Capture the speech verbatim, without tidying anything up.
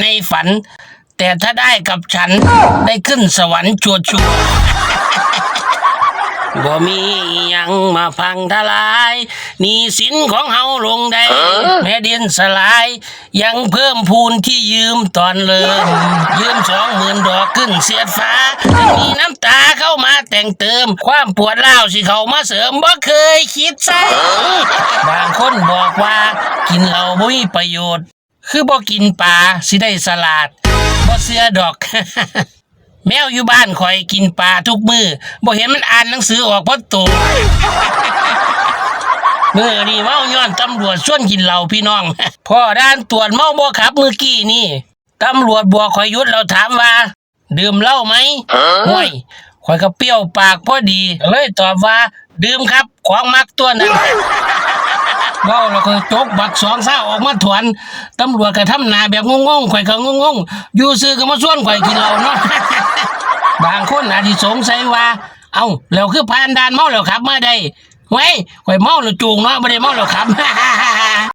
ในฝัน แต่ถ้าได้กับฉัน ได้ขึ้นสวรรค์ชัวร์ๆ บ่มีหยังมาพังทลาย หนี้สินของเฮาลงได้ แผ่นดินสลาย ยังเพิ่มพูนที่ยืมตอนเริ่ม ยืมสองหมื่นดอกขึ้นเสียดฟ้า ยังมีน้ำตาเข้ามาแต่งเติม ความปวดร้าวสิเข้ามาเสริม บ่เคยคิดซ้ำ บางคนบอกว่ากินเหล้าบ่มีประโยชน์ คือบ่กินปลาสิได้สลาด บ่เชื่อดอก แมวอยู่บ้านข่อยกินปลาทุกมื้อ บ่เห็นมันอ่านหนังสือออกพอโต มื้อนี้เมาย้อนตำรวจชวนกินเหล้าพี่น้อง พ้อด่านตรวจเมาบ่ขับมื้อกี้นี่ ตำรวจบอกข่อยหยุดแล้วถามว่า ดื่มเหล้าไหม ห่วย ข่อยก็เปรี้ยวปากพอดี เลยตอบว่า ดื่มครับ ของมักตัวนั้น เว้าแล้วก็จกบักสองซาวออกมาถอน ตำรวจก็ทำหน้าแบบงงๆ ข่อยก็งงๆ อยู่ซื่อก็มาชวนข่อยกินเหล้าเนาะ บางคนอาจสิสงสัยว่า เอ้า แล้วคือผ่านด่านเมาแล้วขับมาได้ เฮ้ย ข่อยเมาแล้วจูงเนาะ บ่ได้เมาแล้วขับ